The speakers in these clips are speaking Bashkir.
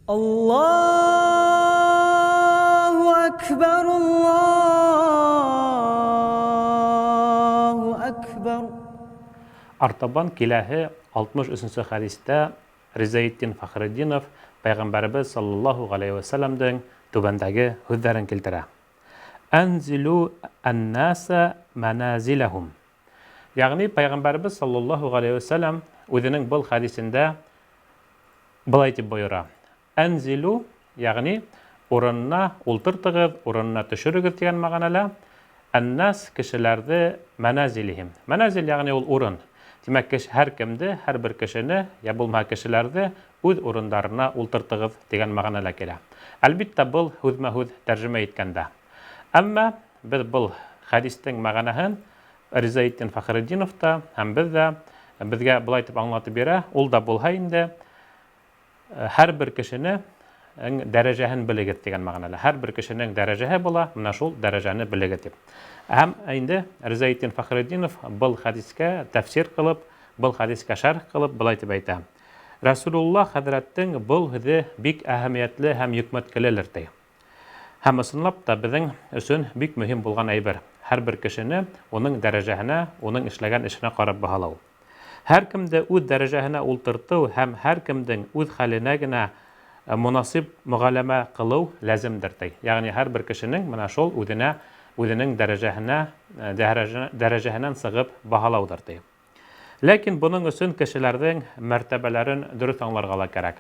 Аллаһу әкбәр, Аллаһу әкбәр. Артабан киләһе 63 нче хәдистә Ризаэтдин Фәхретдинов Пәйғәмбәребеҙ саллаллаһу ғәләйһи вә сәлләмдең түбәндәге һүҙҙәрен килтерә. Әнзилү ән-нәсә мәнәзиләһум. Ягъни Пәйғәмбәребеҙ саллаллаһу ғәләйһи вә сәлләм үҙенең был хәдисендә былай дип бойора. Әнзилү, ягъни урынына ултыртығыҙ, урынына төшөрөгөҙ тигән мәғәнәлә. Ән-нас кешеләрҙе мәнәзилиһим. Мәнәзил, ягъни ул урын. Тимәк, кеш, һәр кемде, һәр бер кешене, я булмаһа кешеләрҙе үҙ урындарына ултыртығыҙ тигән мәғәнәлә килә. Әлбиттә, был һүҙмә-һүҙ тәржемә иткәндә. Әммә беҙ был хәдистең мәғәнәһен Ризаэтдин Фәхретдинов та һәм беҙ ҙә беҙгә былай итеп аңлатып бирә, ул да булһа инде, һәр бер кешене дәрәжәһен белегеҙ тигән мәғәнәлә. Һәр бер кешенең дәрәжәһе була, менә шул дәрәжәне белегеҙ дип. Һәм инде Ризаэтдин Фәхретдинов был хәдискә тәфсир ҡылып, был хәдискә шәрх ҡылып былай дип әйтә. Рәсүлулла хәҙрәттең был һүҙе бик әһәмиәтле һәм йөкмәткелелер, ти. Һәм ысынлап та беҙҙең өсөн бик мөһим булған әйбер, һәр бер кешене уның дәрәжәһенә, уның эшләгән эшенә ҡарап баһалау. Һәр кемде үҙ дәрәжәһенә ултыртыу һәм һәр кемдең үҙ хәленә генә монасип мөгаләмә ҡылыу ләземдер, ти. Ягъни һәр бер кешенең менә шул үҙенә, үҙенең дәрәжәһенә, дәрәжәһенән сығып баһалауҙыр, ти. Ләкин буның өсөн кешеләрҙең мәртәбәләрен дөрөҫ аңларға ла кәрәк.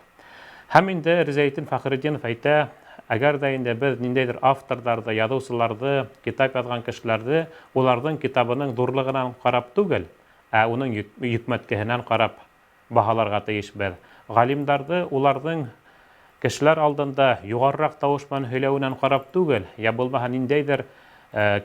Һәм инде Ризаэтдин Фәхретдинов әйтә, әгәр ҙә инде беҙ ниндәйҙер авторҙарҙы, яҙыусыларҙы, китап яҙған кешеләрҙе уларҙың китабының ҙурлығынан ҡарап түгел, ә уның йөкмәткеһенән ҡарап баһаларға тейешбеҙ. Ғалимдарҙы уларҙың кешеләр алдында юғарыраҡ тауыш менән һөйләүенән ҡарап түгел, йә булмаһа ниндәйҙер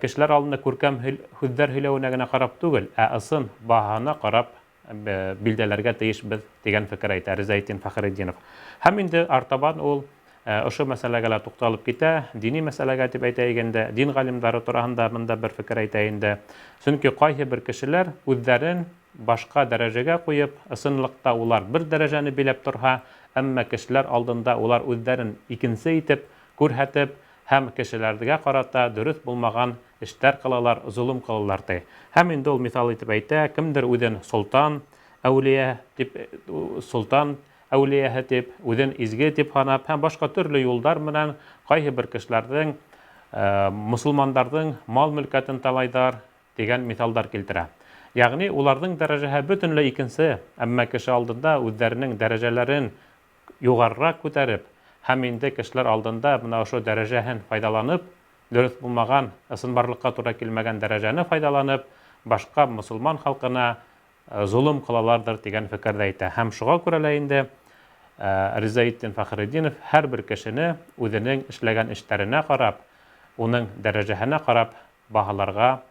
кешеләр алдында күркәм һүҙҙәр һөйләүенә генә ҡарап түгел, ә ысын баһаһына ҡарап билдәләргә тейешбеҙ тигән фекер әйтә Ризаэтдин Фәхретдинов. Һәм инде артабан ул ошо мәсьәләгә лә туҡталып китә, дини мәсьәләгә дип әйтәйек инде, дин ғалимдары тураһында бында бер фекер әйтә инде. Сөнки ҡайһы бер кешеләр үҙҙәрен башҡа дәрәжәгә ҡуйып, ысынлыҡта улар бер дәрәжәне биләп торһа, әммә кешеләр алдында улар үҙҙәрен икенсе итеп күрһәтеп һәм кешеләргә карата дөрөҫ булмаган эштәр кылалар, золым кылалар, ти. Һәм инде ул миҫал итеп әйтә, кемдер үзен солтан, әүлиә дип, солтан әүлиәһе дип, үзен изге дип һанап һәм башка төрлө юлдар менән кайһы бер кешеләрҙең, мосолмандарҙың мал-мөлкәтен талайҙар, дигән миҫалдар килтерә. Ягъни уларҙың дәрәжәһе бөтөнләй икенсе, әммә кеше алдында үҙҙәренең дәрәжәләрен юғарыраҡ күтәреп һәм инде кешеләр алдында менә ошо дәрәжәһен файҙаланып, дөрөҫ булмаған, ысынбарлыҡҡа тура килмәгән дәрәжәне файҙаланып, башҡа мосолман халҡына золом ҡылаларҙыр дигән фекер ҙә әйтә. Һәм шуға күрә лә инде Ризаэтдин Фәхретдинов һәр бер кешене үҙенең эшләгән эштәренә ҡарап, уның дәрәжәһенә ҡарап баһаларға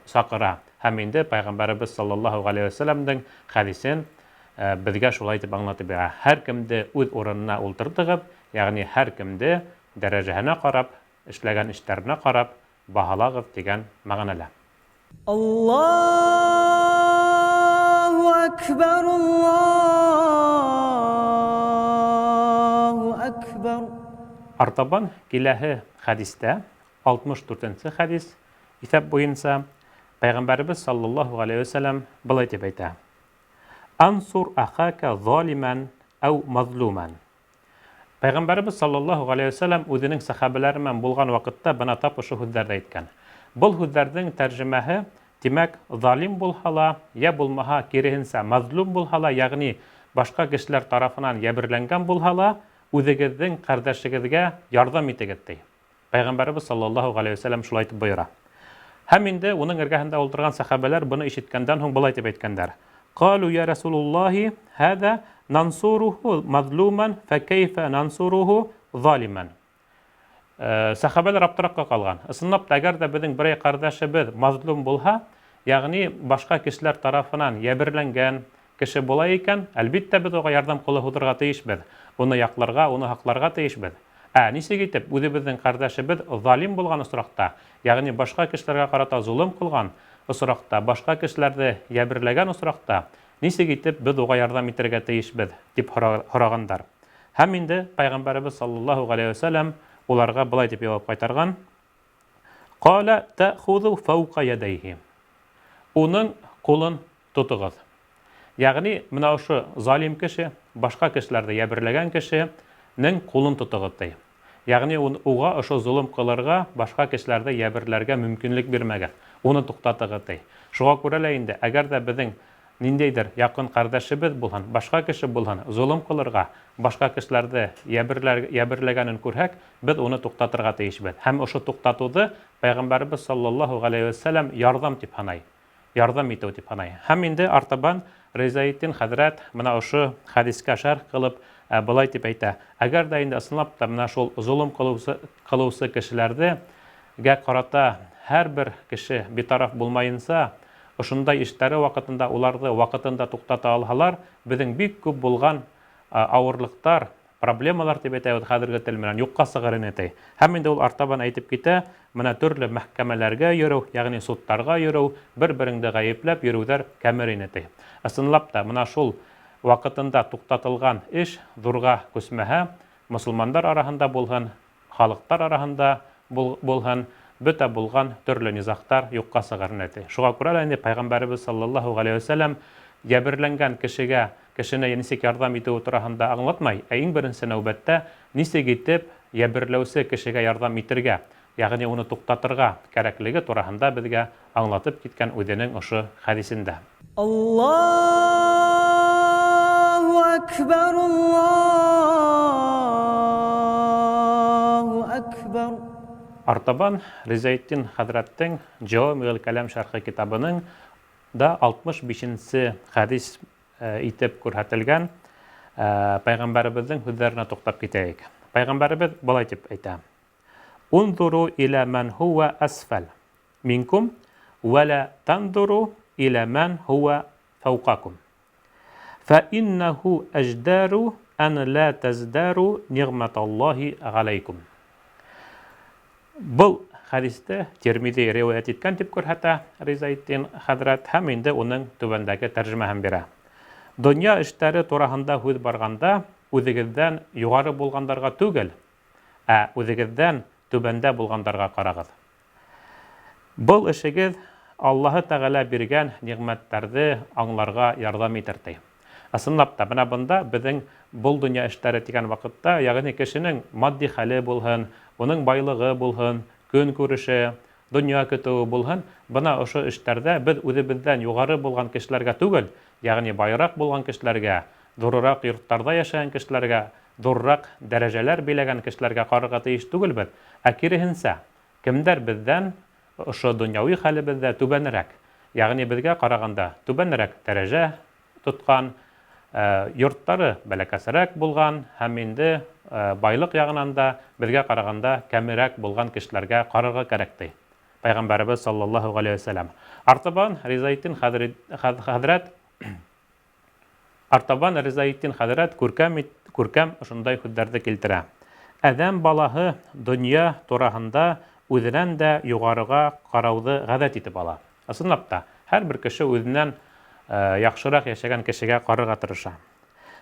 саҡыра. Һәм инде Пәйғәмбәребеҙ саллаллаһу ғәләйһи вәсәләмдең хәдисен беҙгә шулай итеп аңлатып бирә. Һәр кемде үҙ урынына ултыртығыҙ, ягъни һәр кемде дәрәжәһенә ҡарап, эшләгән эштәренә ҡарап баһалағыҙ тигән мәғәнәлә. Аллаһу әкбәр, Аллаһу әкбәр. Артабан киләһе хәдистә 64 нче хәдис иҫәп буйынса Пәйғәмбәребеҙ саллаллаһу ғәләйһи вә сәләм былай тип әйтә: Ансур ахака залимән әү мазлумән. Пәйғәмбәребеҙ саллаллаһу ғәләйһи вә сәләм үҙенең сәхәбәләре менән булған ваҡытта бына тап ошо һүҙҙәрҙе әйткән. Был һүҙҙәрҙең тәржемәһе, тимәк, залим булһа ла, йә булмаһа, киреһенсә, мазлум булһа ла, ягъни башҡа кешеләр тарафынан йәберләнгән булһа ла, үҙегеҙҙең ҡәрҙәшегеҙгә ярҙам итегеҙ, ти. Пәйғәмбәребеҙ саллаллаһу ғәләйһи вә сәлләм шулай итеп бойора. Һәм инде уның эргәһендә ултырған сәхәбәләр быны ишеткәндән һуң былай дип әйткәндәр: Ҡалу я Расулуллаһи, һәҙә нансуруху мазлуман, фәкәйфә нансуруху залиман. Сәхәбәләр аптырапҡа ҡалған. Ысынлап та, әгәр дә беҙҙең берәй ҡәрҙәшебеҙ мазлум булһа, ягъни башҡа кешеләр тарафынан йәберләнгән кеше була икән, әлбиттә, беҙ уға ярҙам ҡулы һуҙырға тейешбеҙ, уны яҡларға, уны һаҡларға тейешбеҙ. Ә нисек итеп үҙебеҙҙең ҡәрҙәшебеҙ залим булған осраҡта, ягъни башҡа кешеләргә ҡарата золом ҡылған осраҡта, башҡа кешеләрҙе йәберләгән осраҡта, нисек итеп беҙ уға ярҙам итергә тейешбеҙ, тип һорағандар. Һәм инде Пәйғәмбәребеҙ саллаллаһу ғәләйһи вә сәләм уларға былай тип яуап ҡайтарған: Ҡалә тәхуҙу фәүҡә йәдәйһи. Уның ҡулын тотоғоҙ. Ягъни менә ошо залим кеше, башҡа кешеләрҙе йәберләгән кешенең ҡулын тотоғоҙ, ти. Ягъни ун, уға ошо золом ҡылырға, башҡа кешеләрҙе йәберләргә мөмкинлек бирмәгеҙ, уны туҡтатығыҙ, ти. Шуға күрә лә инде, әгәр ҙә беҙҙең ниндәйҙер яҡын ҡәрҙәшебеҙ булһын, башҡа кеше булһын, золом ҡылырға, башҡа кешеләрҙе йәберләр, йәберләгәнен күрһәк, беҙ уны туҡтатырға тейешбеҙ. Һәм ошо туҡтатыуҙы Пәйғәмбәребеҙ саллаллаһу ғәләйһи вәсәләм ярҙам тип һанай. Ярҙам итеү тип һанай. Һәм инде артабан Ризаетдин хәҙрәт менә ошо хәдискә шәрх ҡылып, былай тип әйтә: Әгәр ҙә инде ысынлап та менә шул золом ҡылыусы, ҡылыусы кешеләрҙе гә ҡарата һәр бер кеше битараф булмайынса, ошондай эштәре ваҡытында уларҙы ваҡытында туҡтата алһалар, беҙҙең бик күп булған ауырлыҡтар, проблемалар тип әйтәбеҙ хәҙерге тел менән, юҡҡа сығыр ине, ти. Һәм инде ул артабан әйтеп китә, менә төрлө мәхкәмәләргә йөрөү, ягъни судтарға йөрөү, бер-береңде ғәйепләп йөрөүҙәр кәмер ине, ти. Ысынлап та, менә шул ваҡытында туҡтатылған эш ҙурға күсмәһә, мосолмандар араһында булһын, халыҡтар араһында булһын, бөтә булған төрлө низағтар юҡҡа сығыр ине, ти. Шуға күрә лә инде Пәйғәмбәребеҙ саллаллаһу ғәләйһи вәсәләм йәберләнгән кешегә кешене нисек ярҙам итеүе тураһында аңлатмай, ә иң беренсе нәүбәттә нисек итеп йәберләүсе кешегә ярҙам итергә, ягъни уны туҡтатырға кәрәклеге тураһында беҙгә аңлатып киткән үҙенең ошо хәдисендә. Аллаһу әкбәр, Аллаһу әкбәр. Артабан Ризаетдин хәҙрәттең Джавамиғул Кәләм шәрхе китабының да 65 нсе хәдис итеп күрһәтелгән Пәйғәмбәребеҙҙең һүҙҙәренә туҡтап китәйек. Пәйғәмбәребеҙ былай тип әйтә: Унзуру иля ман хуа асфал минкум вә ла танзуру иля ман хуа фауқакум. Фа иннаху аждару ан ла таздару ниғматаллахи галайкум. Был хәдисте Тирмизи риүәйәт иткән тип күрһәтә Ризаетдин хәҙрәт һәм инде уның түбәндәге тәржемәһен бирә. Донъя эштәре тураһында һүҙ барғанда, үҙегеҙҙән юғары булғандарға түгел, ә үҙегеҙҙән түбәндә булғандарға ҡарағыҙ. Был эшегеҙ Аллаһы Тәғәлә биргән ниғмәттәрҙе аңларға ярҙам итер, ти. Ысынлап та, бына бында беҙҙең был донъя эштәре тигән ваҡытта, ягъни кешенең матди хәле булһын, уның байлығы булһын, көн күреше, донъя көтөүе булһын, бына ошо эштәрҙә беҙ үҙебеҙҙән юғары булған кешеләргә түгел, ягъни байыраҡ булған кешеләргә, ҙурыраҡ йорттарҙа йәшәгән кешеләргә, ҙурыраҡ дәрәжәләр биләгән кешеләргә ҡарарға тейеш түгелбеҙ, ә киреһенсә, кемдәр беҙҙән ошо донъяуи хәлебеҙҙә түбәнерәк, ягъни беҙгә ҡарағанда түбәнерәк дәрәжә тотҡан, йорттары бәләкәсерәк булған һәм инде байлыҡ яғынан да беҙгә ҡарағанда кәмерәк булған кешеләргә ҡарарға кәрәк, ти Пәйғәмбәребеҙ саллаллаһу ғәләйһи вәсәләм. Артабан Ризаетдин хәҙрәт Артабан Ризаетдин хәҙрәт күркәм күркәм ошондай һүҙҙәрҙе килтерә. Әҙәм балаһы донъя тураһында үҙенән дә юғарыға ҡарауҙы ғәҙәт итеп ала. Ысынлап та, һәр бер кеше үҙенән яҡшыраҡ йәшәгән кешегә ҡарарға тырыша.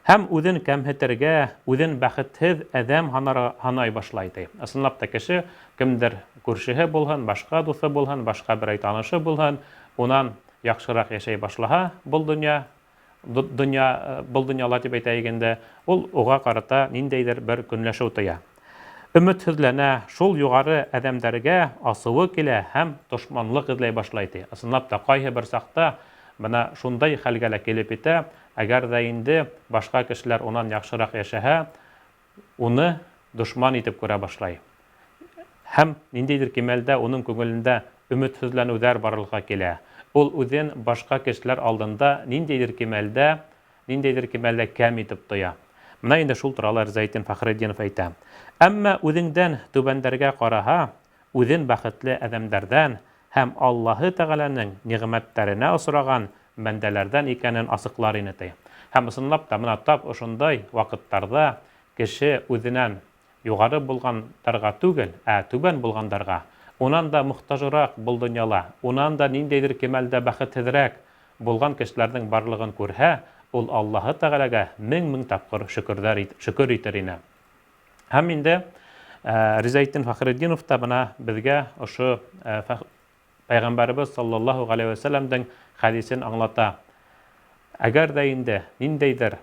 Һәм үҙен кәмһетергә, үҙен бәхетһеҙ әҙәм һанай башлай, ти. Ысынлап та кеше кемдер күршеһе булһын, башҡа дуҫы булһын, башҡа берәй танышы булһын, унан яҡшыраҡ йәшәй башлаһа, был донъя донъя был донъяла тип әйтәйек инде, ул уға ҡарата ниндәйҙер бер көнләшеү тоя. Өмөтһөҙләнә, шул юғары әҙәмдәргә асыуы килә һәм дошманлыҡ эҙләй башлай, ти. Ысынлап та, ҡайһы бер саҡта бына шундай хәлгә лә килеп етә, әгәр ҙә инде башҡа кешеләр унан яҡшыраҡ йәшәһә, уны дошман итеп күрә башлай. Һәм ниндәйҙер кимәлдә уның күңелендә өмөтһөҙләнеүҙәр барлыҡҡа килә. Ул үҙен башҡа кешеләр алдында ниндәйҙер кимәлдә кәм итеп тоя. Бына инде шул турала Ризаетдин Фәхретдинов әйтә. Әммә үҙеңдән түбәндәргә ҡараһа, үҙен бәхетле әҙәмдәрҙән һәм Аллаһы Тәғәләнең ниғмәттәренә осраған бәндәләрҙән икәнен асыҡлар ине, ти. Һәм ысынлап та бына тап ошондай ваҡыттарҙа кеше үҙенән юғары булғандарға түгел, ә түбән булғандарға, унан да мохтажыраҡ был донъяла, унан да ниндәйҙер кимәлдә бәхетһеҙерәк булған кешеләрҙең барлығын күрһә, ул Аллаһы Тәғәләгә мең-мең тапҡыр шөкөрҙәр шөкөр итер ине. Һәм инде Ризаэтдин Фәхретдинов та бына беҙгә ошо Пәйғәмбәребеҙ саллаллаһу ғәләйһи вә сәлләмдең хәдисен аңлата. Әгәр ҙә инде ниндәйҙер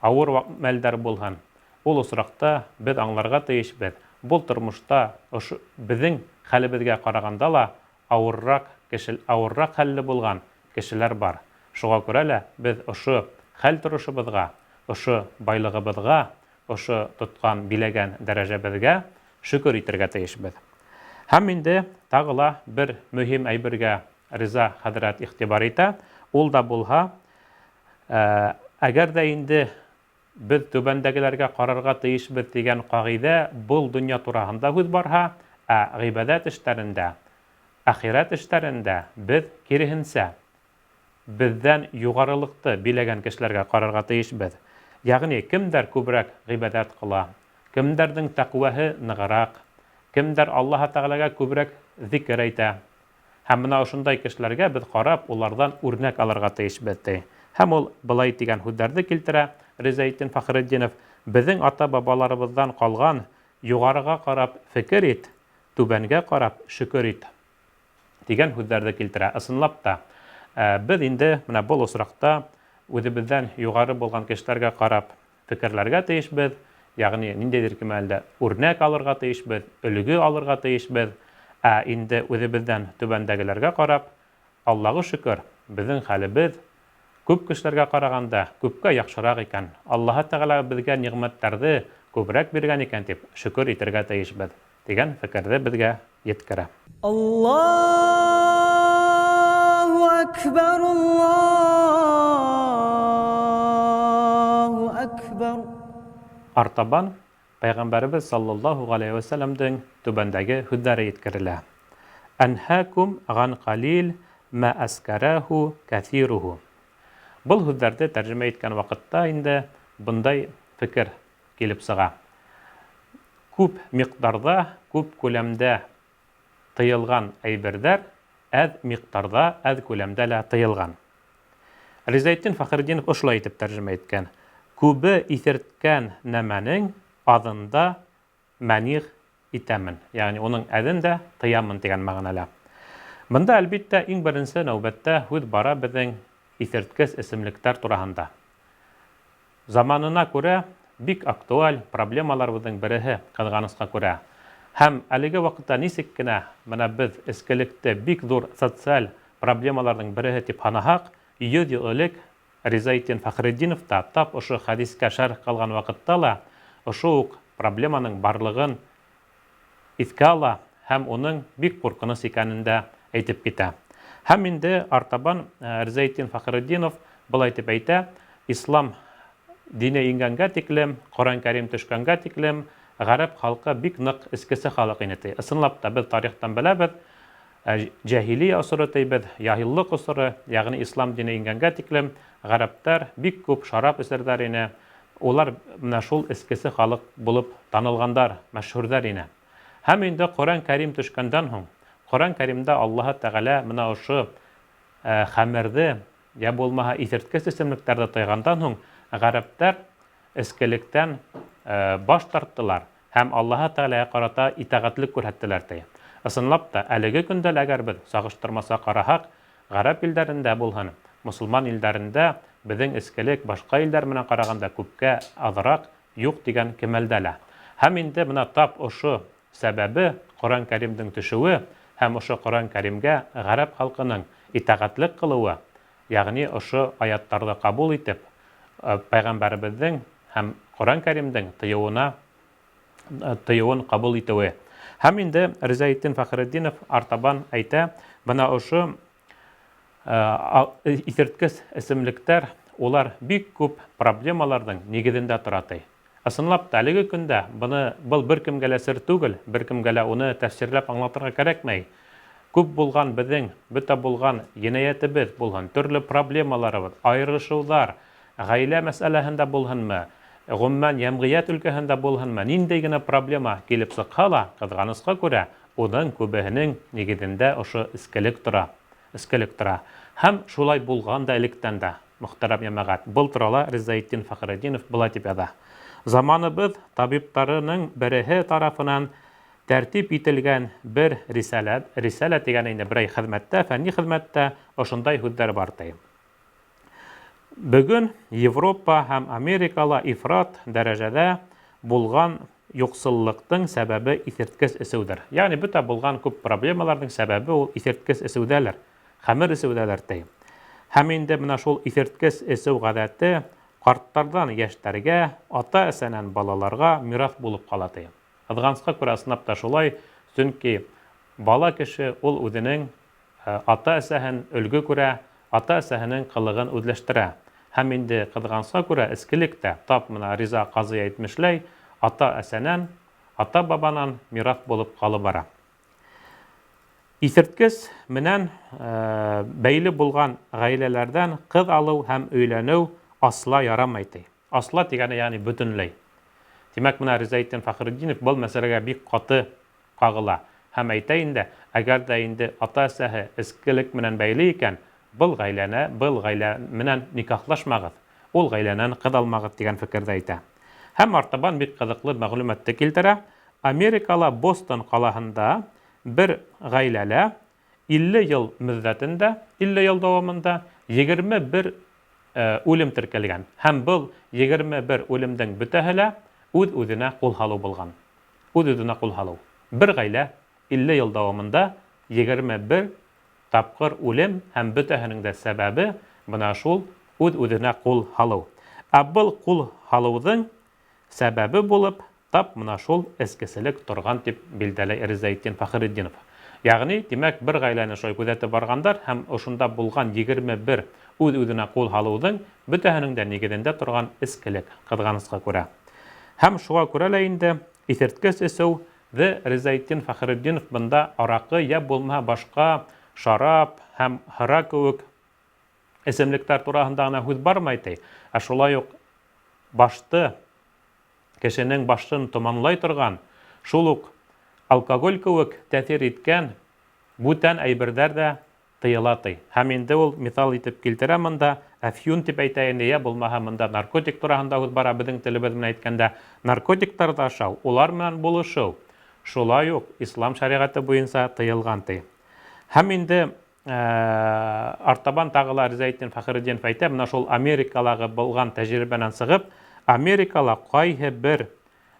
ауыр мәлдәр булһын, ул осраҡта беҙ аңларға тейешбеҙ, был тормошта ошо беҙҙең хәлебеҙгә ҡарағанда ла ауырыраҡ кеше, ауырыраҡ хәлле булған кешеләр бар. Шуға күрә лә беҙ ошо хәл-торошобоҙға, ошо байлығыбыҙға, ошо тотҡан, биләгән дәрәжәбеҙгә шөкөр итергә тейешбеҙ. Һәм инде тағы ла бер мөһим әйбергә Риза хәҙрәт иғтибар итә, ул да булһа, әгәр ҙә инде беҙ түбәндәгеләргә ҡарарға тейешбеҙ тигән ҡағиҙә был донъя тураһында һүҙ барһа, ә ғибәҙәт эштәрендә, әхирәт эштәрендә беҙ киреһенсә, беҙҙән юғарылыҡты биләгән кешеләргә ҡарарға тейешбеҙ. Йәғни, кемдәр күберәк ғибәҙәт ҡыла, кемдәрҙең тәҡүәһе нығыраҡ, кемдәр Аллаһы Тәғәләгә күберәк зикер әйтә. Һәм бына ошондай кешеләргә беҙ ҡарап, уларҙан үрнәк алырға тейешбеҙ, ти. Һәм ул былай тигән һүҙҙәрҙе килтерә Ризаэтдин Фәхретдинов, Беҙҙең ата-бабаларыбыҙҙан ҡалған юғарыға ҡарап фекер ит, түбәнгә ҡарап шөкөр ит. Дигән һүҙҙәрҙе килтерә. Ысынлап та, беҙ инде менә был осраҡта үҙебеҙҙән юғары булған кешеләргә ҡарап фекерләргә тейешбеҙ, ягъни ниндәйҙер кимәлдә үрнәк алырға тейешбеҙ, өлгө алырға тейешбеҙ, ә инде үҙебеҙҙән түбәндәгеләргә ҡарап, Аллаға шөкөр, беҙҙең хәлебеҙ күп кешеләргә ҡарағанда күпкә яҡшыраҡ икән, Аллаһы Тәғәлә беҙгә ниғмәттәрҙе күберәк биргән икән тип шөкөр итергә тейешбеҙ, дигән фекерҙе беҙгә еткерә. Аллаһу әкбәр, Аллаһу әкбәр. Артабан Пәйғәмбәребеҙ саллаллаһу ғәләйһи вә сәлләмдең түбәндәге һүҙҙәре еткерелә, Әнһәкүм ган ҡалил мә әскәрәһү кәҫируһу. Был һүҙҙәрҙе тәржемә иткән ваҡытта инде бындай фекер килеп сыға. Күп миҡдарҙа, күп күләмдә тыйылған әйберҙәр әҙ миҡдарҙа, әҙ күләмдә лә тыйылған. Ризаэтдин Фәхретдинов ошолай итеп тәржемә иткән, Күбе иҫерткән нәмәнең аҙында мәниғ итәмен, ягъни уның әҙен дә тыямын тигән мәғәнәлә. Бында, әлбиттә, иң беренсе нәүбәттә һүҙ бара беҙҙең иҫерткес эсемлектәр тураһында. Заманына күрә бик актуаль проблемаларыбыҙҙың береһе, ҡыҙғанысҡа күрә. Һәм әлеге ваҡытта нисек кенә менә беҙ эскелекте бик ҙур социаль проблемаларҙың береһе тип һанаһаҡ, 100 йыл элек Ризаэтдин Фәхретдинов та тап ошо хәдискә шәрх ҡылған ваҡытта ла ошо уҡ проблеманың барлығын иҫкә ала һәм уның бик ҡурҡыныс икәнен дә әйтеп китә. Һәм инде артабан Ризаэтдин Фәхретдинов былай тип әйтә, Ислам дине иңгәнгә тиклем, Ҡоран Кәрим төшкәнгә тиклем ғәрәп халҡы бик ныҡ эскесе халыҡ ине, ти. Ысынлап та, беҙ тарихтан беләбеҙ, җәһилия осоро тейбеҙ, яһиллыҡ осоро, ягъни ислам дине иңгәнгә тиклем ғәрәптәр бик күп шарап эсерҙәр ине. Улар менә шул эскесе халыҡ булып танылғандар, мәшһүрҙәр ине. Һәм инде Ҡоран Кәрим төшкәндән һуң, Ҡоран Кәримдә Аллаһы Тәғәлә менә ошо хәмерҙе, йә булмаһа иҫерткес эсемлектәрҙе тыйғандан һуң, ғәрәптәр эскелектән баш тарттылар һәм Аллаһы Тәғәләгә ҡарата итәғәтлек күрһәттеләр, ти. Ысынлап та, әлеге көндә лә әгәр беҙ сағыштырмаса ҡараһаҡ, ғәрәп илдәрендә булһын, мосолман илдәрендә беҙҙең эскелек башҡа илдәр менән ҡарағанда күпкә аҙыраҡ, юҡ тигән кемәлдә лә. Һәм инде бына тап ошо сәбәбе Ҡоран Кәримдең төшөүе һәм ошо Ҡоран Кәримгә ғәрәп халҡының итәғәтлек ҡылыуы, ягъни ошо аяттарҙы ҡабул итеп, пәйғәмбәребеҙҙең һәм Ҡоран Кәримдең тыйыуына тыйыуын ҡабул итеүе. Һәм инде Ризаэтдин Фәхретдинов артабан әйтә, бына ошо иҫерткес эсемлектәр, улар бик күп проблемаларҙың нигеҙендә тора, ти. Ысынлап та, әлеге көндә быны был бер кемгә лә сер түгел, бер кемгә лә уны тәфсирләп аңлатырға кәрәкмәй. Күп булған беҙҙең бөтә булған енәйәтебеҙ булһын, төрлө проблемаларыбыҙ, айырылышыуҙар, ғаилә мәсьәләһендә булһынмы, ғөмүмән, йәмғиәт өлкәһендә булһынмы, ниндәй генә проблема килеп сыҡһа ла, ҡыҙғанысҡа күрә, уның күбеһенең нигеҙендә ошо эскелек тора. Эскелек тора. Һәм шулай булған да электән дә. Мөхтәрәм йәмәғәт, был турала Ризаэтдин Фәхретдинов былай дип яҙа: Заманыбыҙ табиптарының береһе тарафынан тәртип ителгән бер рисалә, рисалә дигәне инде берәй хеҙмәттә, фәнни хеҙмәттә ошондай һүҙҙәр бар ти. Бөгөн Европа һәм Америкала ифрат дәрәжәдә булған юҡсыллыҡтың сәбәбе иҫерткес эсеүҙер. Ягъни бөтә булған күп проблемаларҙың сәбәбе ул иҫерткес эсеүҙәлер, хәмер эсеүҙәлер ти. Һәм инде менә шул иҫерткес эсеү ғәҙәте ҡарттарҙан йәштәргә, ата-әсәнән балаларға мираҫ булып ҡала ти. Ҡыҙғанысҡа күрә ысынлап та шулай, сөнки бала кеше ул үҙенең ата-әсәһен өлгө күрә, ата-әсәһенең ҡылығын үҙләштерә. Һәм инде ҡыҙғанысҡа күрә эскелек тә, тап мына Риза ҡазый әйтмешләй, ата-әсәнән, ата-бабанан мираҫ булып ҡалып бара. Иҫерткес менән бәйле булған ғаиләләрҙән ҡыҙ алыу һәм өйләнеү асла ярамай, ти. Асла дигәне ягъни бөтөнләй. Тимәк, менә Ризаэтдин Фәхретдинов был мәсьәләгә бик каты кагыла һәм әйтә инде, әгәр дә инде ата-әсәһе эскелек менән бәйле икән, был гаиләне, был гаилә менән никахлашмагыз, ул гаиләнән кыз алмагыз дигән фикердә әйтә. Һәм артабан бик кызыклы мәгълүматты килтерә, Америкала Бостон калаһында бер гаиләлә 50 ел мөддәтендә, 50 ел дәвамында 21 үлем теркәлгән һәм был 21 үлемдең бөтәһе лә үҙ-үҙенә ҡул һалыу булған. Үҙ-үҙенә ҡул һалыу. Бер ғаилә 50 йыл дауамында 21 тапҡыр үлем һәм бөтәһенең дә сәбәбе бына шул үҙ-үҙенә ҡул һалыу. Ә был ҡул һалыуҙың Сәбәбе булып тап мына шул эскеселек торган дип билдәләй Ризаэтдин Фәхретдинов. Ягъни, димәк, бер гаиләне шулай күзәтеп баргандар һәм ошонда булган 21 үз-үзенә кул һалыуҙың бөтәһенең дә нигеҙендә торган эскелек, кызганыска күрә. Һәм шуга күрә лә инде иҫерткес эсеү ҙе Ризаэтдин Фәхретдинов бында аракы йә булмаһа башка шарап һәм һыра кеүек эсемлектәр тураһында гына һүҙ бармай ти, ә шулай ук башты, кешенең башын томанлай торган, шул ук алкоголь кеүек тәэҫир иткән бүтән әйберҙәр ҙә тыйыла ти. Һәм инде ул миҫал итеп килтерә монда, әфьюн дип әйтә инде, йә булмаһа монда наркотик тураһында һүҙ бара, беҙҙең телебеҙ менән әйткәндә, наркотиктарҙы ашау, улар менән булышыу шулай ук ислам шәриғәте буйынса тыйылған ти. Һәм инде Артабан тағы ла Ризаэтдин Фәхретдинов әйтә, менә шул Америкалағы булған тәжрибәнән сығып, Америкала ҡайһы бер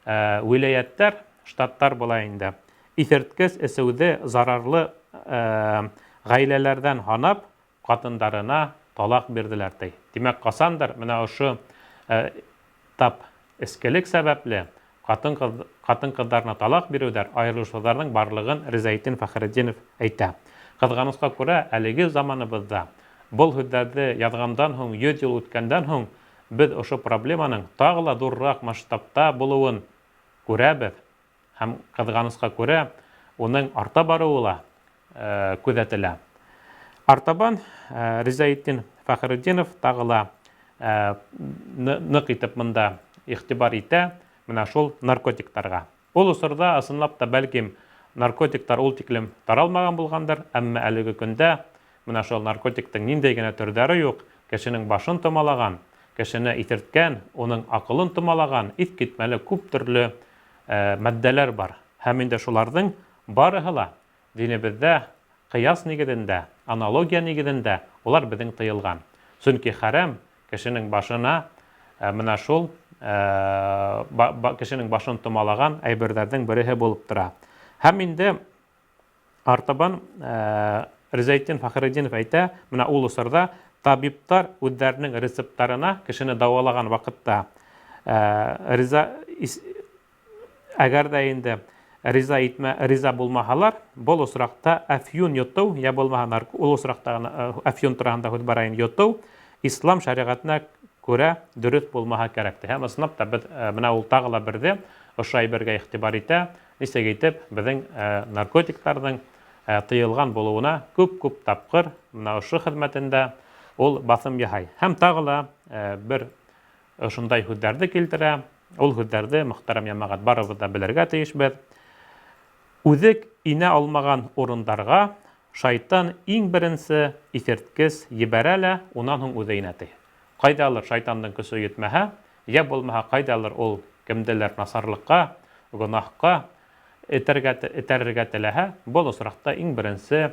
виләйәттәр, штаттар була инде, иҫерткес эсеүҙе зарарлы ғаиләләрҙән һанап, ҡатындарына талаҡ бирҙеләр, ти. Тимәк, ҡасандыр менә ошо тап эскелек сәбәпле Катын-кыз, катын-кызларына талак бирүләр, аерылышуларның барлыгын Ризаэтдин Фәхретдинов әйтә. Кызганыска күрә, әлеге заманыбызда, был һүҙҙәрҙе яҙғандан һуң 100 ел үткәндән һуң, без ошо проблеманың тагы ла ҙурыраҡ масштабта булыуын күрәбеҙ һәм, кызганыска күрә, уның арта барыуы ла күҙәтелә. Артабан Ризаэтдин Фәхретдинов тағы ла ныҡ итеп мында иғтибар итә менә шул наркотиктарға. Ул осорҙа ысынлап та бәлким наркотиктар ул тиклем таралмаған булғандыр, әммә әлеге көндә менә шул наркотиктың ниндәй генә төрҙәре юҡ, кешенең башын томалаган, кешене иҫерткән, уның аҡылын томалаган иҫ китмәле күп төрлө матдәләр бар. Һәм инде шуларҙың Барыһы ла динебеҙҙә ҡыяс нигеҙендә, аналогия нигеҙендә улар беҙҙең тыйылған. Сөнки хәрәм кешенең башына менә шул кешенең башын томалаған әйберҙәрҙең береһе булып тора. Һәм инде артабан Ризаэтдин Фәхретдинов әйтә, менә ул осорҙа табиптар үҙҙәренең рецепттарына кешене дауалаған ваҡытта Риза Әгәр дә инде риза итмә, риза булмаһалар, был осракта әфьюн йотыу, я булмаһа нарк, ул осракта гына э, әфьюн тураһында һүҙ бара инде, йотыу ислам шәригатенә күрә дөрөҫ булмаһа кәрәк ти. Һәм ысынлап та беҙ э, менә ул тағы ла берҙе ошо әйбергә игътибар итә, нисек итеп беҙҙең э, наркотиктарҙың тыйылған булыуына күп-күп тапҡыр менә ошо хеҙмәтендә ул баҫым яһай. Һәм тағы ла бер Ошондай һүҙҙәрҙе килтерә. Ул һүҙҙәрҙе, мөхтәрәм йәмәғәт, барыбыҙ ҙа белергә тейешбеҙ. Үҙек инә алмаған урындарға шайтан иң беренсе иҫерткес ебәрә лә, унан һуң үҙе инә, ти. Ҡайҙалыр шайтандың көсө етмәһә, йә булмаһа ҡайҙалыр ул кемделер насарлыҡҡа, гонаһҡа этәргә, этәрергә теләһә, был осраҡта иң беренсе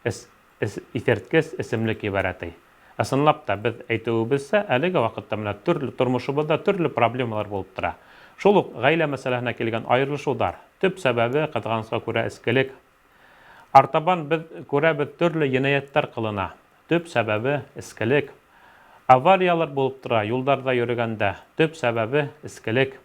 эс, эс, иҫерткес эсемлек ебәрә ти. Ысынлап та, беҙ әйтеүебеҙсә, әлеге ваҡытта менә төрлө тормошобоҙҙа төрлө проблемалар булып тора. Шул уҡ ғаилә мәсьәләһенә килгән айырылышыуҙар, төп сәбәбе, ҡыҙғанысҡа күрә, эскелек. Артабан беҙ күрәбеҙ, төрлө енәйәттәр ҡылына. Төп сәбәбе эскелек. Авариялар булып тора юлдарҙа йөрөгәндә, төп сәбәбе эскелек.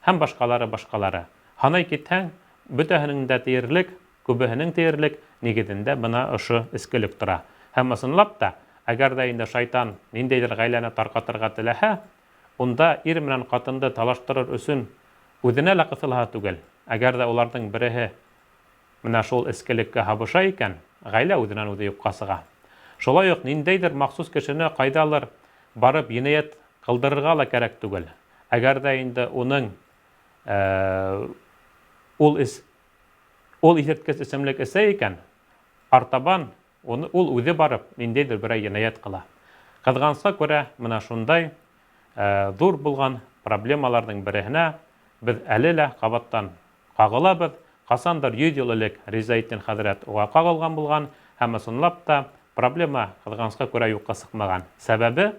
Һәм башҡалары, башҡалары. Һанай китһәң, бөтәһенең дә тиерлек, күбеһенең тиерлек нигеҙендә бына ошо эскелек тора. Һәм ысынлап та, әгәр ҙә инде шайтан ниндәйҙер ғаиләне тарҡатырға теләһә, унда ир менән ҡатынды талаштырыр өсөн үҙенә лә ҡыҫылаһы түгел. Әгәр ҙә уларҙың береһе менә шул эскелеккә һабыша икән, ғаилә үҙенән-үҙе юҡҡа сыға. Шулай уҡ ниндәйҙер махсус кешене ҡайҙалыр барып енәйәт ҡылдырырға ла кәрәк түгел. Әгәр ҙә инде уның ул эс, ул иҫерткес эсемлек эсә икән, артабан уны ул үҙе барып ниндәйҙер берәй енәйәт ҡыла. Ҡыҙғанысҡа күрә, мына шундай ҙур булған проблемаларҙың береһенә беҙ әле лә ҡабаттан ҡағылабыҙ. Ҡасандыр 100 йыл элек Ризаэтдин хәҙрәт уға ҡағылған булған, һәм ысынлап та проблема ҡыҙғанысҡа күрә юҡҡа сыҡмаған. Сәбәбе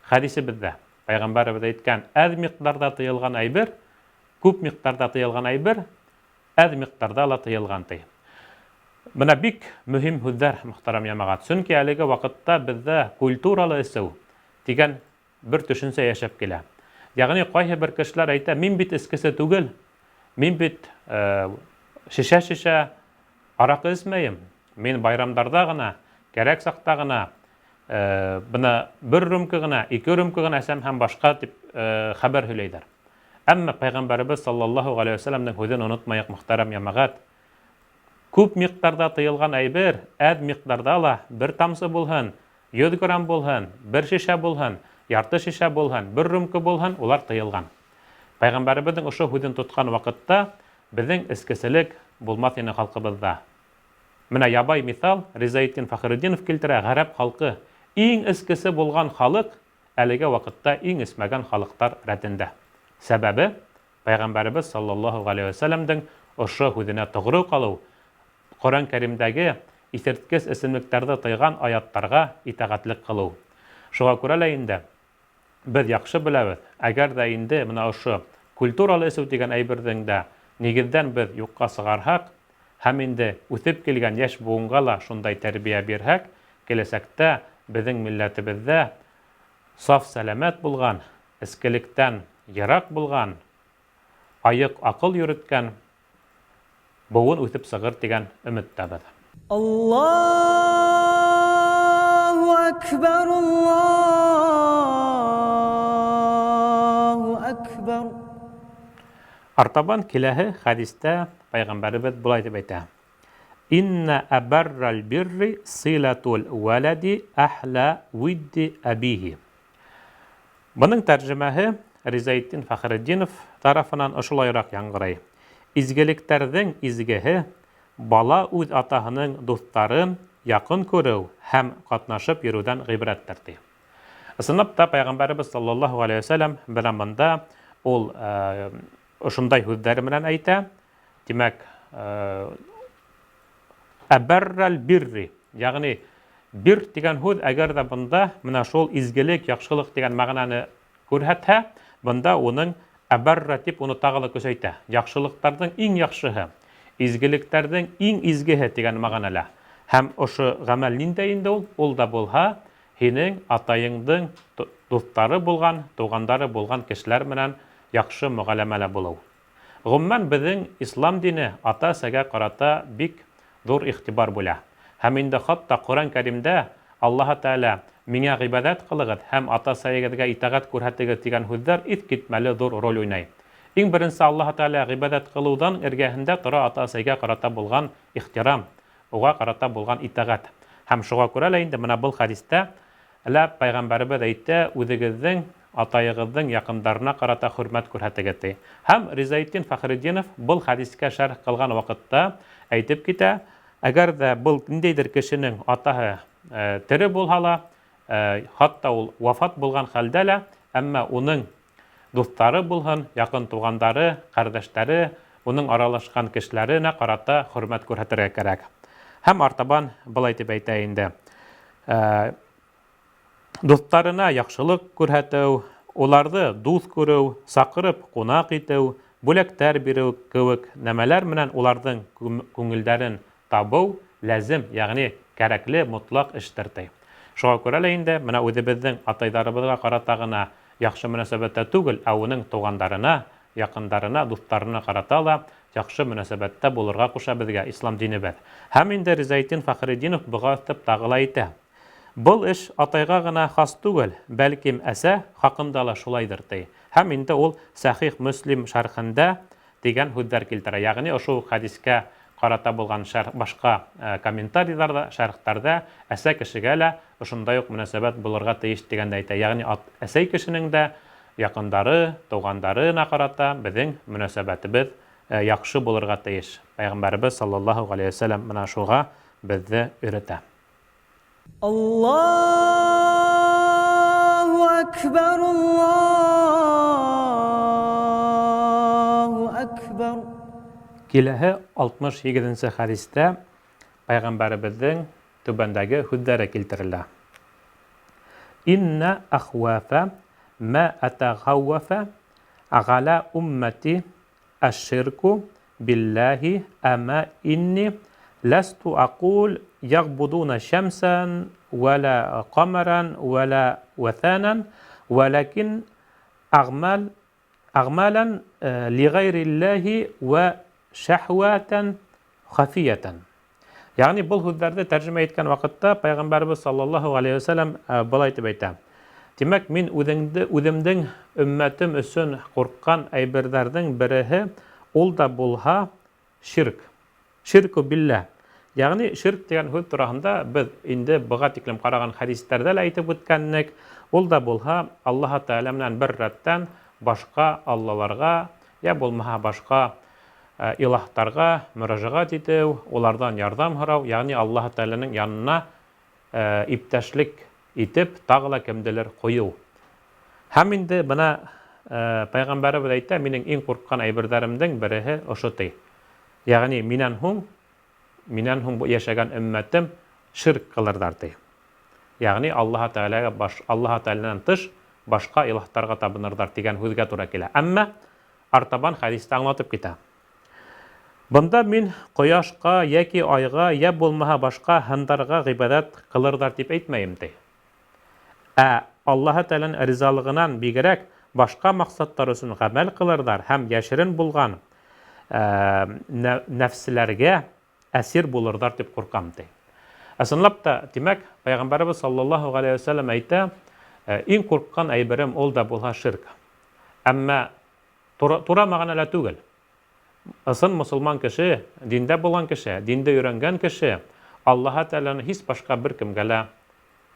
хәдисебеҙҙә. Пәйғәмбәребеҙ әйткән, әҙ миҡдарҙа тыйылған әйбер, күп миҡдарҙа тыйылған әйбер, әҙ миҡдарҙа ла тыйылған ти. Бына бик мөһим һүҙҙәр, мөхтәрәм йәмәғәт. Сөнки әлеге ваҡытта беҙҙә культуралы эсеү тигән бер төшөнсә йәшәп килә. Йәғни ҡайһы бер кешеләр әйтә, мин бит эскесе түгел, мин бит шешә-шешә араҡы эсмәйем, мин байрамдарҙа ғына, кәрәк саҡта ғына, бына бер рюмка ғына, ике рюмка ғына эсәм һәм башҡа тип хәбәр һөйләйҙәр. Әммә Пәйғәмбәребеҙ саллаллаһу ғәләйһи вәсәләмдең һүҙен онотмайыҡ, мөхтәрәм йәмәғәт. Күп миҡдарҙа тыйылған әйбер, әҙ миҡдарҙа ла бер тамсы булһын, 100 грамм булһын, бер шешә булһын, ярты шешә булһын, бер рюмка булһын, улар тыйылған. Пәйғәмбәребеҙҙең ошо һүҙен тотҡан ваҡытта беҙҙең эскеселек булмаҫ ине халҡыбыҙҙа. Менә ябай миҫал Ризаэтдин Фәхретдинов килтерә, ғәрәп халҡы иң эскесе булған халыҡ әлеге ваҡытта иң эсмәгән халыҡтар рәтендә. Сәбәбе Пәйғәмбәребеҙ саллаллаһу ғәләйһи вәсәләмдең ошо һүҙенә тоғро ҡалыу, Ҡөрьән Кәримдәге иҫерткес эсемлектәрҙе тыйған аяттарға итәғәтлек ҡылыу. Шуға күрә лә инде беҙ яҡшы беләбеҙ, әгәр ҙә инде бына ошо культуралы эсеү тигән әйберҙең дә нигеҙҙән беҙ юҡҡа сығарһаҡ һәм инде үҫеп килгән йәш быуынға ла шундай тәрбиә бирһәк, киләсәктә беҙҙең милләтебеҙҙә саф сәләмәт булған, эскелектән йыраҡ булған, айыҡ аҡыл йөрөткән быуын үҫеп сығыр тигән өмөттәбеҙ. Аллаһу әкбәр, Аллаһу әкбәр. Артабан киләһе хәдистә Пәйғәмбәребеҙ былай тип әйтә: Иннә әбәррәл бирри силатул вәләди әһлә видди әбиһи. Бының тәржемәһе Ризаэтдин Фәхретдинов тарафынан ошолайыраҡ яңғырай: Изгелектәрҙең изгеһе бала үҙ атаһының дуҫтарын яҡын күреү һәм ҡатнашып йөрөүҙән ғибрәттер ти. Ысынлап та Пәйғәмбәребеҙ саллаллаһу ғәләйһи вәсәләм бына бында ул ошондай һүҙҙәре менән әйтә. Тимәк, әбәррәл бирри, йәғни бир тигән һүҙ әгәр ҙә бында менә шул изгелек, яҡшылыҡ тигән мәғәнәне күрһәтһә, бында уның әбәррә тип уны тағы ла көсәйтә. Яҡшылыҡтарҙың иң яҡшыһы, изгелектәрҙең иң изгеһе тигән мәғәнәлә. Һәм ошо ғәмәл ниндәй инде ул? Ул да булһа, һинең атайыңдың дуҫтары булған, туғандары булған кешеләр менән яҡшы мөғәләмәлә булыу. Ғөмүмән, беҙҙең ислам дине ата-әсәгә ҡарата бик ҙур иғтибар бүлә. Һәм инде хатта Ҡөрьән Кәримдә Аллаһы Тәғәлә миңә ғибәҙәт ҡылығыҙ һәм ата-әсәйегеҙгә итәғәт күрһәтегеҙ тигән һүҙҙәр иҫ китмәле ҙур роль уйнай. Иң беренсе Аллаһы Тәғәлә ғибәҙәт ҡылыуҙан эргәһендә тора ата-әсәйгә ҡарата булған ихтирам, уға ҡарата булған итәғәт. Һәм шуға күрә лә инде бына был хәдистә лә Пәйғәмбәребеҙ әйтә, үҙегеҙҙең атайығыҙҙың яҡындарына ҡарата хөрмәт күрһәтегеҙ ти. Һәм Ризаэтдин Фәхретдинов был хәдискә шәрх ҡылған ваҡытта әйтеп китә, әгәр ҙә был ниндәйҙер кешенең атаһы тере булһа ла, Хатта ул вафат булған хәлдә лә, әммә уның дуҫтары булһын, яҡын туғандары, ҡәрҙәштәре, уның аралашҡан кешеләренә ҡарата хөрмәт күрһәтергә кәрәк. Һәм артабан былай тип әйтә инде. Дуҫтарына яҡшылыҡ күрһәтеү, уларҙы дуҫ күреү, саҡырып ҡунаҡ итеү, бүләктәр биреү кеүек нәмәләр менән уларҙың күңелдәрен табыу ләзем, ягъни кәрәкле мотлаҡ эштер, ти. Шуға күрә лә инде менә үҙебеҙҙең атайҙарыбыҙға ҡарата ғына яҡшы мөнәсәбәттә түгел, ә уның туғандарына, яҡындарына, дуҫтарына ҡарата ла яҡшы мөнәсәбәттә булырға ҡуша беҙгә ислам динебеҙ. Һәм инде Ризаэтдин Фәхретдинов быға өҫтәп тағы ла әйтә. Был эш атайға ғына хас түгел, бәлким әсә хаҡында ла шулайҙыр, ти. Һәм инде ул Сәхих Мөслим шәрхендә дигән һүҙҙәр килтерә. Ягъни ошо ук хәдискә ҡарата булған шәрх, башҡа комментарийҙарҙа, шәрхтәрҙә әсә кешегә лә ошондай уҡ мөнәсәбәт булырға тейеш тигәнде әйтә. Ягъни ат, әсәй кешенең дә яҡындары, туғандарына ҡарата беҙҙең мөнәсәбәтебеҙ яҡшы булырға тейеш. Пәйғәмбәребеҙ саллаллаһу ғәләйһи вә сәлләм менә шуға беҙҙе өйрәтә. Аллаһу әкбәр, Аллаһу әкбәр. Киләһе 68 нсе хәдистә пәйғәмбәребеҙҙең түбәндәге һүҙҙәре килтерелә. Иннә әхвәфә мә әтәғәүәфә ғәлә уммәти әш-ширку билләһи әмә инни ләсту әҡул яғбудуна шәмсән вәлә ҡамәрән вәлә вәҫәнән вәләкин әғмәл әғмәлән лиғәйрилләһи вә шәһвәтән хафиятән. Ягъни был һүҙҙәрҙе тәржемә иткән ваҡытта Пәйғәмбәребеҙ саллаллаһу алейһи вәсәләм былай тип әйтә. Тимәк, мин үҙеңде, үҙемдең өммәтем өсөн ҡурҡҡан әйберҙәрҙең береһе ул да булһа ширк. Ширку биллә. Ягъни ширк дигән һүҙ тураһында беҙ инде быға тиклем ҡараған хәдистәрҙә лә әйтеп үткәннек. Ул да булһа Аллаһы Тәғәлә менән бер рәттән башҡа аллаларға, йә булмаһа башҡа илаһтарға мөрәжәғәт итеү, уларҙан ярҙам һорау, ягъни Аллаһы Тәғәләнең янына иптәшлек итеп тағы ла кемделер ҡуйыу. Һәм инде бына пәйғәмбәребеҙ әйтә, минең иң ҡурҡҡан әйберҙәремдең береһе ошо ти. Ягъни минән һуң, минән һуң йәшәгән өммәтем ширк ҡылырҙар ти. Ягъни Аллаһы Тәғәләгә баш, Аллаһы Тәғәләнән тыш башҡа илаһтарға табынырҙар тигән һүҙгә тура килә. Әммә артабан хәдистә аңлатып китә. Бында мин ҡояшҡа йәки айға, йә булмаһа башҡа һындарға ғибәҙәт ҡылырҙар тип әйтмәйем, ти. Ә Аллаһы Тәғәләнең ризалығынан бигерәк башҡа маҡсаттар өсөн ғәмәл ҡылырҙар һәм йәшерен булған нәфселәргә әсир булырҙар тип ҡурҡам, ти. Ысынлап та, тимәк, Пәйғәмбәребеҙ саллаллаһу ғәләйһи вә сәлләм әйтә, иң ҡурҡҡан әйберем ул да булһа ширк. Әммә тура, тура мәғәнәлә түгел. Ысын мосолман кеше, диндә булған кеше, динде өйрәнгән кеше Аллаһы Тәғәләне һис башҡа бер кемгә лә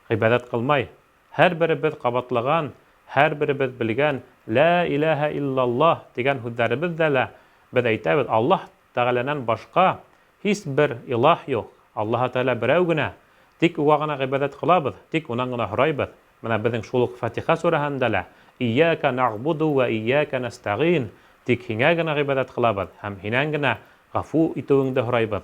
ғибәҙәт ҡылмай. Һәр беребеҙ ҡабатлаған, һәр беребеҙ белгән Лә иләһә иллаллаһ тигән һүҙҙәребеҙ ҙә лә беҙ әйтәбеҙ, Аллаһ Тәғәләнән башҡа һис бер илаһ юҡ, Аллаһы Тәғәлә берәү генә, тик Уға ғына ғибәҙәт ҡылабыҙ, тик Унан ғына һорайбыҙ. Менә беҙҙең шул уҡ Фатиха сүрәһендә лә Иййәкә нәгъбуду вә иййәкә нәстәғин, тик Һиңә генә ғибәҙәт ҡылабыҙ һәм Һинән генә ғәфү итеүеңде һорайбыҙ,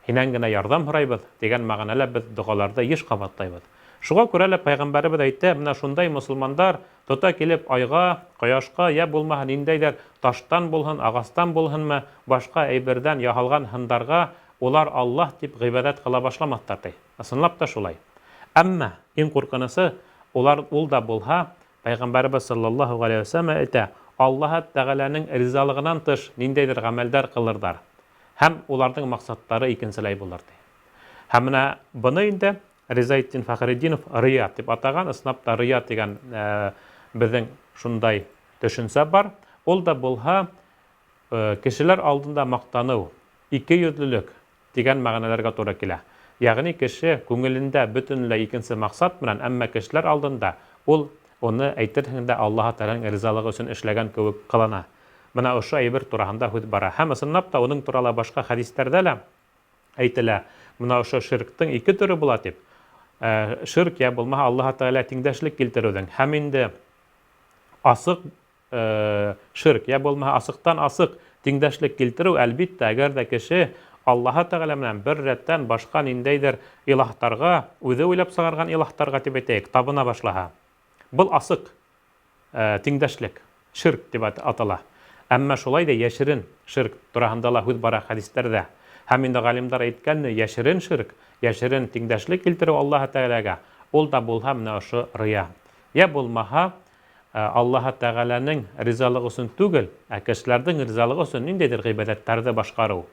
Һинән генә ярҙам һорайбыҙ, тигән мәғәнәлә беҙ доғаларҙы еш ҡабатлайбыҙ. Шуға күрә лә Пәйғәмбәребеҙ әйтә, менә шундай мосолмандар тота килеп айға, ҡояшҡа, йә булмаһа ниндәйҙер таштан булһын, ағастан булһынмы, башҡа әйберҙән яһалған һындарға улар Аллаһ тип ғибәҙәт ҡыла башламаҫтар, ти. Ысынлап та шулай. Әммә иң ҡурҡынысы, улар ул да булһа, Пәйғәмбәребеҙ саллаллаһу ғәләйһи вә сәлләм әйтә, Аллаһы Тәғәләнең ризалығынан тыш ниндәйҙер ғәмәлдәр ҡылырҙар һәм уларҙың маҡсаттары икенселәй булыр, ти. Һәм менә быны инде Ризаэтдин Фәхретдинов рыя тип атаған. Ысынлап та рыя тигән беҙҙең шундай төшөнсә бар. Ул да булһа кешеләр алдында маҡтаныу, ике йөҙлөлөк тигән мәғәнәләргә тура килә. Ягъни кеше күңелендә бөтөнләй икенсе маҡсат менән, әммә кешеләр алдында ул уны әйтерһең дә Аллаһы Тәғәләнең ризалығы өсөн эшләгән кеүек ҡылана. Бына ошо әйбер тураһында һүҙ бара. Һәм ысынлап та уның турала башҡа хәдистәрҙә лә әйтелә. Бына ошо ширктең ике төрө була тип. Ширк йә булмаһа Аллаһы Тәгалә тиңдәшлек килтереүҙең һәм инде асыҡ ширк йә булмаһа асыҡтан асыҡ тиңдәшлек килтереү, әлбиттә, әгәр ҙә кеше Аллаһы Тәгалә менән бер рәттән башҡа ниндәйҙер илаһтарға, үҙе уйлап сығарған илаһтарға тип әйтәйек, табына башлаһа. Был асыҡ тиңдәшлек, ширк тип атала. Әммә шулай ҙа йәшерен ширк тураһында ла һүҙ бара хәдистәрҙә. Һәм инде ғалимдар әйткәнне, йәшерен ширк, йәшерен тиңдәшлек килтереү Аллаһы Тәғәләгә, ул да булһа менә ошо рыя. Йә булмаһа, Аллаһы Тәғәләнең ризалығы өсөн түгел, ә кешеләрҙең ризалығы өсөн ниндәйҙер ғибәҙәттәрҙе башҡарыу.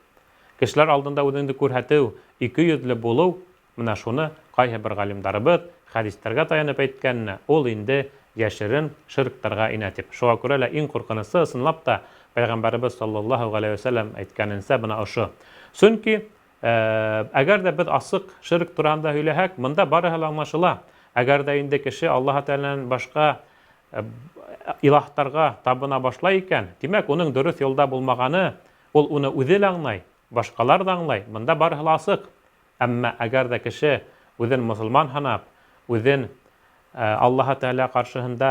Кешеләр алдында үҙеңде күрһәтеү, икейөҙлө булыу, Менә шуны кайһы бер галимдарыбыҙ хәдистәргә таянып әйткәнне, ул инде йәшерен ширктарга инә дип. Шуңа күрә лә иң куркынысы, ысынлап та, Пәйгамбәребез саллаллаһу галәйһи вә сәлләм әйткәненсә, менә ошо. Сөнки, әгәр дә без асык ширк тураһында һөйләһәк, монда барыһы ла аңлашыла. Әгәр дә инде кеше Аллаһы Тәгаләнән башка илаһтарга табына башлай икән, димәк, уның дөрөҫ юлда булмаганы, ул уны үҙе лә аңлай, башҡалар ҙа аңлай, монда барыһы ла асык. Әммә әгәр ҙә кеше үҙен мосолман һанап, үҙен Аллаһы Тәгалә ҡаршыһында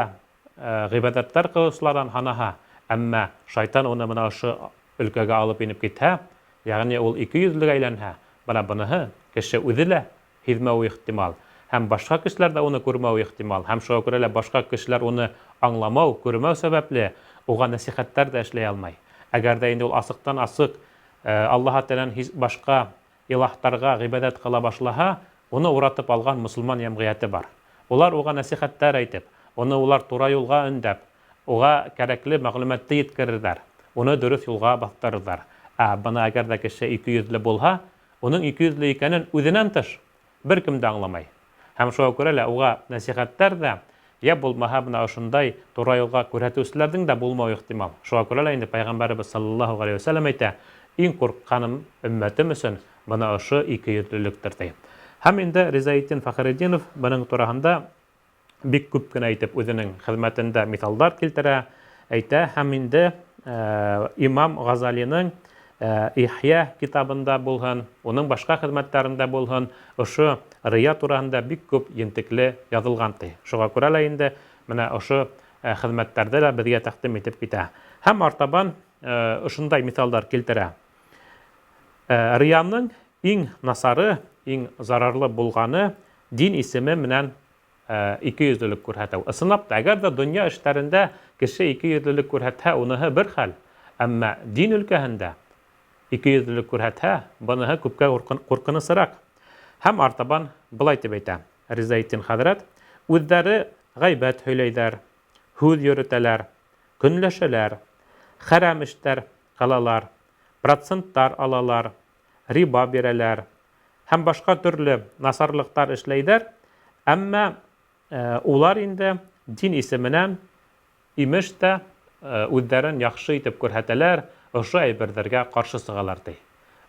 ғибәҙәттәр ҡылыусыларҙан һанаһа, әммә шайтан уны бына ошо өлкәгә алып инеп китһә, ягъни ул икейөҙлөгә әйләнһә, бына быныһы кеше үҙе лә һиҙмәүе ихтимал, һәм башҡа кешеләр ҙә уны күрмәүе ихтимал, һәм шуға күрә лә башҡа кешеләр уны аңламау, күрмәү сәбәпле, уға нәсихәттәр ҙә эшләй алмай. Әгәр ҙә инде ул асыҡтан-асыҡ Аллаһы Тәгаләнән һис башҡа илаһтарға ғибәҙәт ҡыла башлаһа, уны уратып алған мосолман йәмғиәте бар. Улар уға нәсихәттәр әйтеп, уны улар тура юлға өндәп, уға кәрәкле мәгълүмәтте еткерерҙәр, уны дөрөҫ юлға баҫтырырҙар. Ә бына әгәр ҙә кеше икейөҙлө булһа, уның икейөҙлө икәнен үҙенән тыш бер кем дә аңламай. Һәм шуға күрә лә уға нәсихәттәр ҙә, йә булмаһа бына ошондай тура юлға күрһәтеүселәрҙең дә булмауы ихтимал. Шуға күрә лә инде Пәйғәмбәребеҙ саллаллаһу ғәләйһи вә сәлләм әйтә, Иң ҡурҡҡаным өммәтем өсөн бына ошо икейөҙлөлөктөр, ти. Һәм инде Ризаэтдин Фәхретдинов бының тураһында бик күп кенә итеп үзенең хеҙмәтендә миҫалдар килтерә, әйтә һәм инде имам Ғазалиның Ихья китабында булһын, уның башҡа хеҙмәттәрендә булһын, ошо рыя тураһында бик күп ентекле яҙылған ти. Шуға күрә лә инде менә ошо хеҙмәттәрҙе лә беҙгә тәҡдим итеп китә. Һәм артабан ошондай миҫалдар килтерә. Рыяның иң насары, иң зарарлы булғаны дин исеме менән икейөҙлөлөк күрһәтеү. Ысынлап та, әгәр ҙә донъя эштәрендә кеше икейөҙлөлөк күрһәтһә, уныһы бер хәл, әммә дин өлкәһендә икейөҙлөлөк күрһәтһә, быныһы күпкә ҡурҡынысыраҡ. Һәм артабан былай тип әйтә Ризаэтдин хәҙрәт, Үҙҙәре ғәйбәт һөйләйҙәр, һүҙ йөрөтәләр, көнләшәләр, хәрәм эштәр ҡылалар, проценттар алалар, риба бирәләр, һәм башҡа төрлө насарлыҡтар эшләйҙәр, әммә улар инде дин исеменән имеш тә үҙҙәрен яҡшы итеп күрһәтәләр, ошо әйберҙәргә ҡаршы сығалар, ти.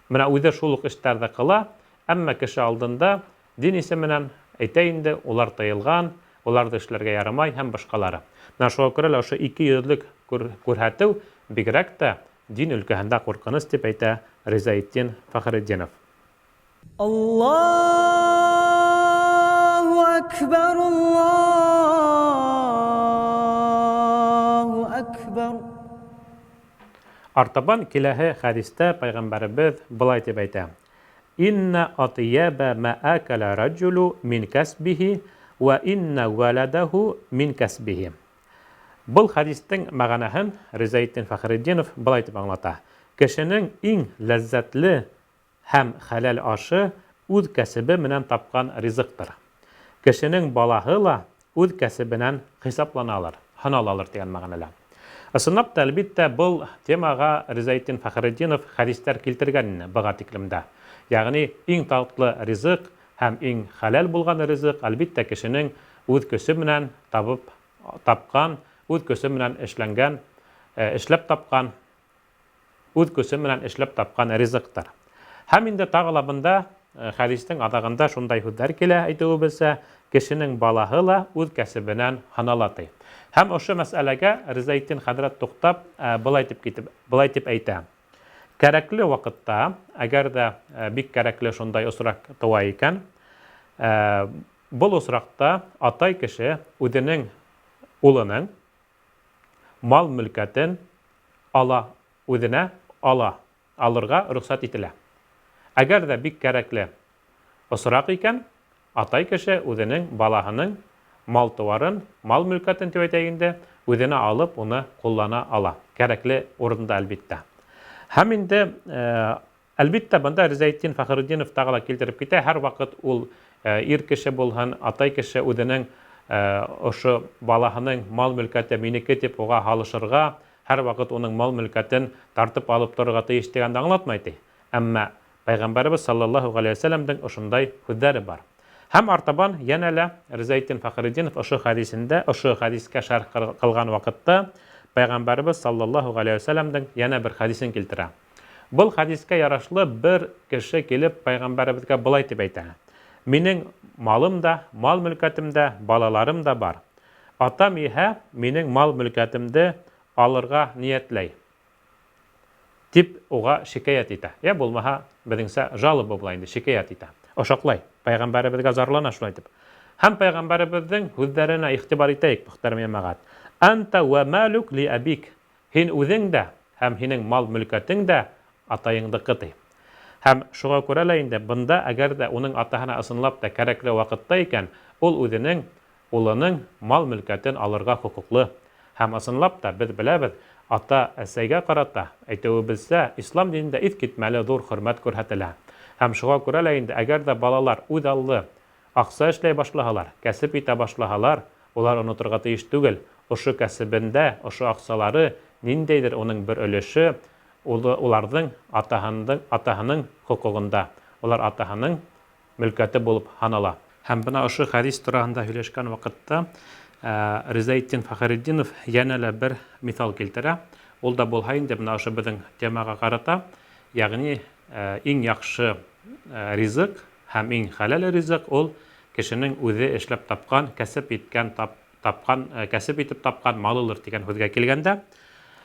Менә үҙе шул уҡ эштәрҙе ҡыла, әммә кеше алдында дин исеменән әйтә инде, улар тыйылған, уларҙы эшләргә ярамай һәм башҡалары. Менә шуға күрә лә ошо икейөҙлөк күрһәтеү бигерәк тә Дин өлкәһендә куркыныч, дип әйтә Ризаэтдин Фәхретдинов. Аллаһу әкбәр, Аллаһу әкбәр. Артабан киләһе хәдистә пәйгамбәребеҙ былай дип әйтә, Иннә атйәбә мә әкәлә раджулу мин кәсбиһи вә иннә вәләдәһу мин кәсбиһи. Был хәдистең мәғәнәһен Ризаэтдин Фәхретдинов былай дип аңлата, Кешенең иң ләззәтле һәм хәләл ашы үҙ кәсебе менән тапҡан ризыҡтыр. Кешенең балаһы ла үҙ кәсебенән хисапланалыр, һаналалыр дигән мәғәнәлә. Ысынлап та, әлбиттә, был темаға Ризаэтдин Фәхретдинов хәдистәр килтергән ине быға тиклем дә. Ягъни, иң татлы ризык Һәм иң хәләл булган ризык, әлбиттә, кешенең үз көсе менән табып тапкан, үз көсе менән эшләнгән, эшләп тапкан, үз көсе менән эшләп тапкан ризыктыр. Һәм инде тагы ла бында хәдистең аҙағында шундай һүҙҙәр килә, әйтеүебеҙсә, кешенең балаһы ла үҙ кәсебенән һанала, ти. Һәм ошо мәсьәләгә Ризаэтдин хәҙрәт туҡтап, былай дип китеп, былай дип әйтә. Кәрәкле ваҡытта, әгәр ҙә бик кәрәкле шундай осраҡ тыуа икән, Был осраҡта атай кеше үҙенең улының мал-мөлкәтен ала, үҙенә ала, алырға рөхсәт ителә. Әгәр ҙә бик кәрәкле осраҡ икән, атай кеше үҙенең балаһының мал-тыуарын, мал-мөлкәтен тип әйтәйек инде, үҙенә алып, уны ҡуллана ала. Кәрәкле урында, әлбиттә. Һәм инде Әлбиттә, бында Ризаэтдин Фәхретдинов тағы ла килтереп китә, һәрваҡыт ул ир кеше булһын, атай кеше үзенең ошо балаһының мал-мөлкәте минеке дип уға һалышырға, һәрваҡыт уның мал-мөлкәтен тартып алып торорға тейеш дигәнде аңлатмай, ти. Әмма Пәйғәмбәребеҙ саллаллаһу ғәләйһи вә сәлләмдең ошондай һүҙҙәре бар. Һәм артабан йәнә лә Ризаэтдин Фәхретдинов ошо хәдисендә, ошо хәдискә шәрх кылган ваҡытта Пәйғәмбәребеҙ саллаллаһу ғәләйһи вә сәлләмдең йәнә бер хәдисен килтерә. Был хәдискә ярашлы бер кеше килеп пәйгамбәребеҙгә былай дип әйтә: Минең малым да, мал-мөлкәтем дә, балаларым да бар. Атам иһә минең мал-мөлкәтемде алырға ниәтләй. Дип уға шикаять итә. Йә булмаһа, беҙҙеңсә жалоба була инде, шикаять итә. Ошаҡлай, пәйгамбәребеҙгә зарлана шулай итеп. Һәм пәйгамбәребеҙҙең һүҙҙәренә иғтибар итәйек, мөхтәрәм йәмәғәт. Әнтә вә мәлүк ли әбик. Һин үзең дә һәм һинең мал-мөлкәтең дә атайыңдыҡы, ти. Һәм шуға күрә лә инде бында әгәр дә уның атаһына ысынлап та кәрәкле ваҡытта икән, ул үзенең улының мал-мөлкәтен алырга хокуклы. Һәм ысынлап та, без беләбез, ата-әсәйгә карата, әйтеүебезсә, ислам динендә искитмәле зур хөрмәт күрһәтелә. Һәм шуға күрә лә инде, әгәр дә балалар үзаллы Акса эшләй башлаһалар, кәсеп итә башлаһалар, улар оноторға тейеш түгел, ошо кәсебендә, ошо аксалары, ниндәйҙер уның бер өлөшө уларҙың атаһындың, атаһының хокугында, улар атаһының мөлкәте булып һанала. Һәм бына ошо хәдис тураһында һөйләшкән ваҡытта Ризаэтдин Фәхретдинов йәнә лә бер миҫал килтерә. Ул да булһа инде бына ошо беҙҙең темаға ҡарата, ягъни иң яҡшы ризыҡ, Һәм иң хәләл ризык ул кешенең үзе эшләп тапкан, кәсеп иткән, тап, тапкан, кәсеп итеп тапкан малылыр дигән һүзгә килгәндә,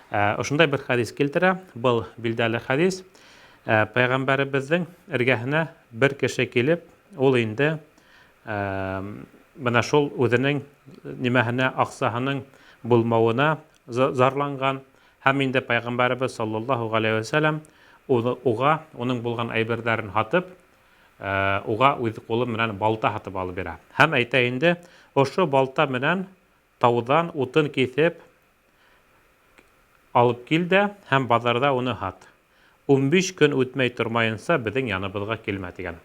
ошондай бер хәдис килтерә. Был билдәле хәдис. Пәйгамбәребезнең эргәһенә бер кеше килеп, ул инде менә шул үзенең нимәһенә аксаһының булмавына зарланган һәм инде пәйгамбәребез саллаллаһу галәйһи вә сәлләм уга уның булган әйберҙәрен һатып, уға үҙ ҡулы менән балта һатып алып бирә. Һәм әйтә инде, ошо балта менән тауҙан утын киҫеп алып кил дә һәм баҙарҙа уны һат. 15 көн үтмәй тормайынса беҙҙең яныбыҙға килмә, тигән.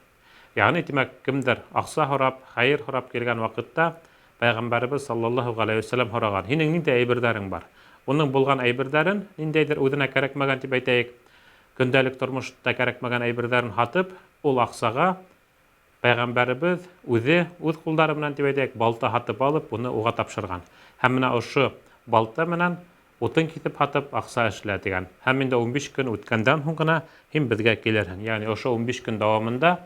Ягъни, тимәк, кемдер аҡса һорап, хәйер һорап килгән ваҡытта Пәйғәмбәребеҙ саллаллаһу ғәләйһи вә сәлләм һораған, һинең ниндәй әйберҙәрең бар? Уның булған әйберҙәрен, ниндәйҙер үҙенә кәрәкмәгән дип әйтәйек, көндәлек тормошта кәрәкмәгән әйберҙәрен һатып, ул аҡсаға Пәйғәмбәребеҙ үҙе үҙ ҡулдары менән дип әйтәйек, балта һатып алып, уны уға тапшырған. Һәм менә ошо балта менән утын киҫеп һатып, аҡса эшлә, тигән. Һәм инде 15 көн үткәндән һуң ғына һин беҙгә килерһең. Ягъни ошо 15 көн дауамында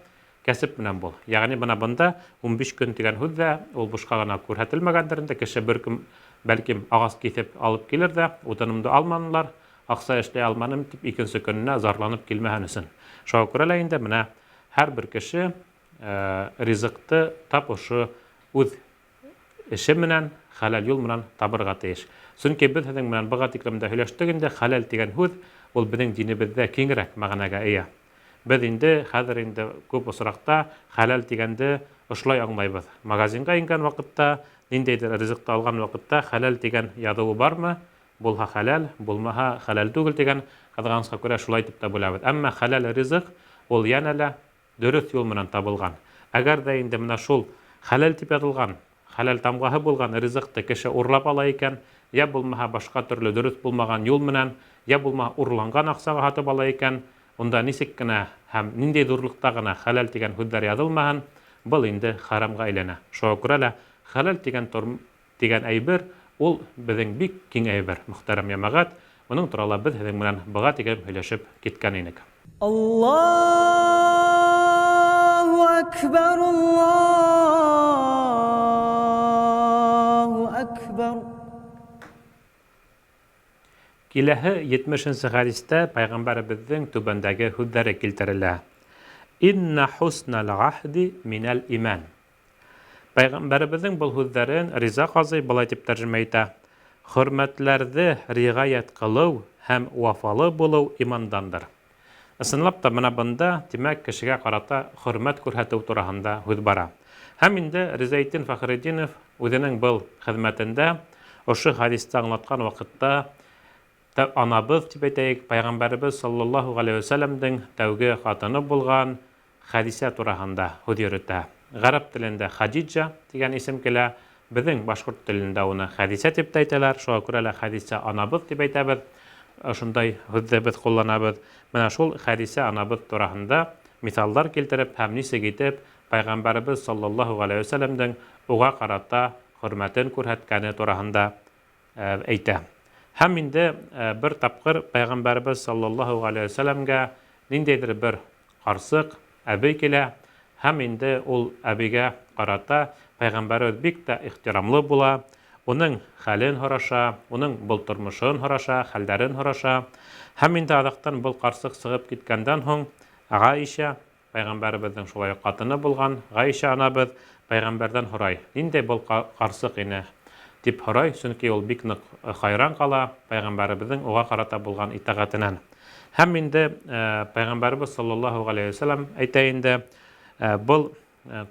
кәсеп менән бул. Ягъни бына бында 15 көн дигән һүҙ ҙә ул бушҡа ғына күрһәтелмәгәндер инде. Кеше бер көн, бәлкем, ағас киҫеп алып килер ҙә, утынымды алманылар, аҡса эшләй алманым дип икенсе көнөнә зарланып килмәһен өсөн. Шуға күрә лә инде менә һәрбер кеше ризыҡты тап ошо үҙ эше менән, хәләл юл менән табырға тейеш. Сөнки беҙ һеҙҙең менән быға тиклем дә һөйләштек инде, хәләл тигән һүҙ ул беҙҙең динебеҙҙә киңерәк мәғәнәгә эйә. Беҙ инде хәҙер инде күп осраҡта хәләл тигәнде ошолай аңлайбыҙ. Магазинға ингән ваҡытта, ниндәйҙер ризыҡты алған ваҡытта хәләл тигән яҙыуы бармы, булһа хәләл, булмаһа хәләл түгел тигән, ҡыҙғанысҡа күрә шулай итеп тә бүләбеҙ. Әммә хәләл ризыҡ ул йәнә лә дөрөҫ юл менән табылған. Әгәр ҙә инде менә шул хәләл дип яҙылған, хәләл тамғаһы булған ризыҡты кеше урлап ала икән, йә булмаһа башҡа төрлө дөрөҫ булмаған юл менән, йә булмаһа урланған аҡсаға һатып ала икән, унда нисек кенә һәм ниндәй ҙурлыҡта ғына хәләл тигән һүҙҙәр яҙылмаһын, был инде харамға әйләнә. Шуға күрә лә хәләл тигән дигән әйбер, ул беҙҙең бик киң әйбер, мөхтәрәм йәмәғәт. Моның турала беҙ һеҙҙең менән быға тиклем һөйләшеп киткән инек. Аллаһу әкбәр, Аллаһу әкбәр. Киләһе 70 нсе хәдистә пәйғәмбәребеҙҙең түбәндәге һүҙҙәре килтерелә. Иннә хуснәл аһди минәл имән. Пәйғәмбәребеҙҙең был һүҙҙәрен Риза ҡазый былай тип тәржемә итә: Хөрмәтләрҙе риғәйәт ҡылыу һәм вафалы булыу имандандыр. Ысынлап та, бына бында, тимәк, кешегә ҡарата хөрмәт күрһәтеү тураһында һүҙ бара. Һәм инде Ризаэтдин Фәхретдинов үҙенең был хеҙмәтендә ошо хәдисте аңлатҡан ваҡытта анабыҙ тип әйтәйек, пәйғәмбәребеҙ саллаллаһу ғәләйһи вәсәләмдең тәүге хатыны булған Хәдисә тураһында һүҙ йөрөтә. Ғәрәп телендә Хадиджа тигән исем килә, беҙҙең башҡорт телендә уны Хәдисә тип тә әйтәләр, шуға күрә лә Хәдисә анабыҙ тип әйтәбеҙ, ошондай һүҙҙе беҙ ҡулланабыҙ. Менә шул Хәдисә анабыҙ тураһында миҫалдар килтереп һәм нисек итеп Пәйғәмбәребеҙ саллаллаһу ғәләйһи вәсәләмдең уға ҡарата хөрмәтен күрһәткәне тураһында әйтә. Һәм инде бер тапҡыр Пәйғәмбәребеҙ саллаллаһу ғәләйһи вәсәләмгә ниндәйҙер бер ҡарсыҡ, әбей килә һәм инде ул әбейгә ҡарата Пәйғәмбәребеҙ бик тә ихтирамлы була, уның хәлен һораша, уның был тормошон һораша, хәлдәрен һораша. Һәм инде аҙаҡтан был ҡарсыҡ сығып киткәндән һуң Ғаишә Пәйғәмбәребеҙҙең шулай уҡ ҡатыны булған Ғәйшә анабыҙ пәйғәмбәрҙән һорай, Ниндәй был ҡарсыҡ ине? Тип һорай, сөнки ул бик ныҡ хайран ҡала пәйғәмбәребеҙҙең уға ҡарата булған итәғәтенән. Һәм инде пәйғәмбәребеҙ саллаллаһу ғәләйһи вәсәләм әйтә инде, был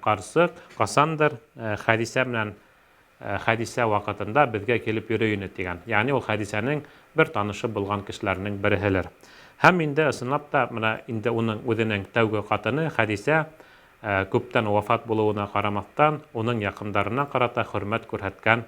ҡарсыҡ ҡасандыр Хәдисә менән Хәдисә ваҡытында беҙгә килеп йөрөй ине тигән. Ягъни ул Хәдисәнең бер танышы булған кешеләренең береһелер. Һәм инде ысынлап та менә инде уның үзенең тәүге хатыны Хәдисә күптән вафат булыуына ҡарамаҫтан, уның яҡындарына ҡарата хөрмәт күрһәткән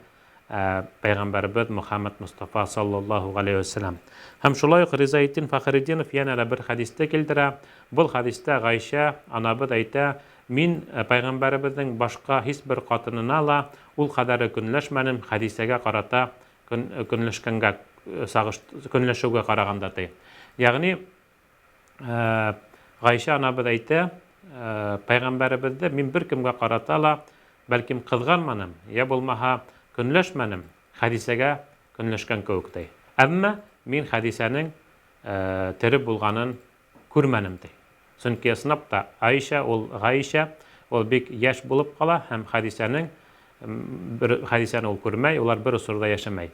пәйғәмбәребеҙ Мөхәммәд Мостафа саллаллаһу ғәләйһи вәсәләм. Һәм шулай уҡ Ризаэтдин Фәхретдинов йәнә лә бер хәдисте килтерә. Был хәдистә Ғәйшә анабыҙ әйтә, Мин пәйғәмбәребеҙҙең башҡа һис бер ҡатынына ла ул ҡәҙәре көнләшмәнем, Хәдисәгә ҡарата көнләшкәнгә көнләшеүгә ҡарағанда, ти. Ягъни Ғәйшә анабыҙ әйтә, пәйғәмбәребеҙҙе мин бер кемгә ҡарата ла, бәлкем, ҡыҙғанманым, йә булмаһа, көнләшмәнем, Хәдисәгә көнләшкән кеүек, ти. Әммә мин Хәдисәнең тере булғанын күрмәнем, ти. Сөнки ысынлап та Аишә ул Гаишә, ул бик яшь булып кала һәм Хәдисәнең бер Хәдисәне ул күрмәй, улар бер осорда яшәмәй.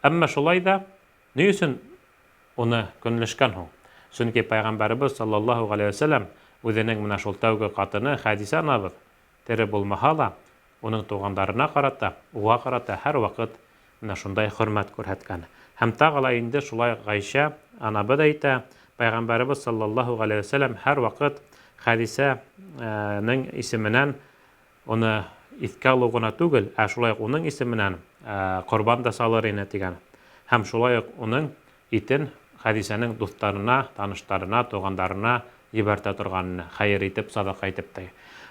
Әмма шулай да ни өчен уны көнләшкән һуң? Сөнки пәйгамбәребез саллаллаһу галәйһи вә сәлләм үзенең менә шул тәүге хатыны Хәдисә анабыз тере булмаһа ла, уның тугандарына карата, уга карата һәрвакыт Менә шундай хөрмәт күрһәткән. Һәм тагы ла инде шулай Гайшә анабыҙ әйтә, Пәйғәмбәребеҙ саллаллаһу ғәләйһи вә сәлләм һәрваҡыт Хәдисә нең исеменән уны иҫкә алыу ғына түгел, ә шулай уҡ уның исеменән ҡорбан да салыр ине тигән. Һәм шулай уҡ уның итен Хәдисәнең дуҫтарына, таныштарына, туғандарына ебәртә торған ине, хәйер итеп, саҙаҡа итеп ти.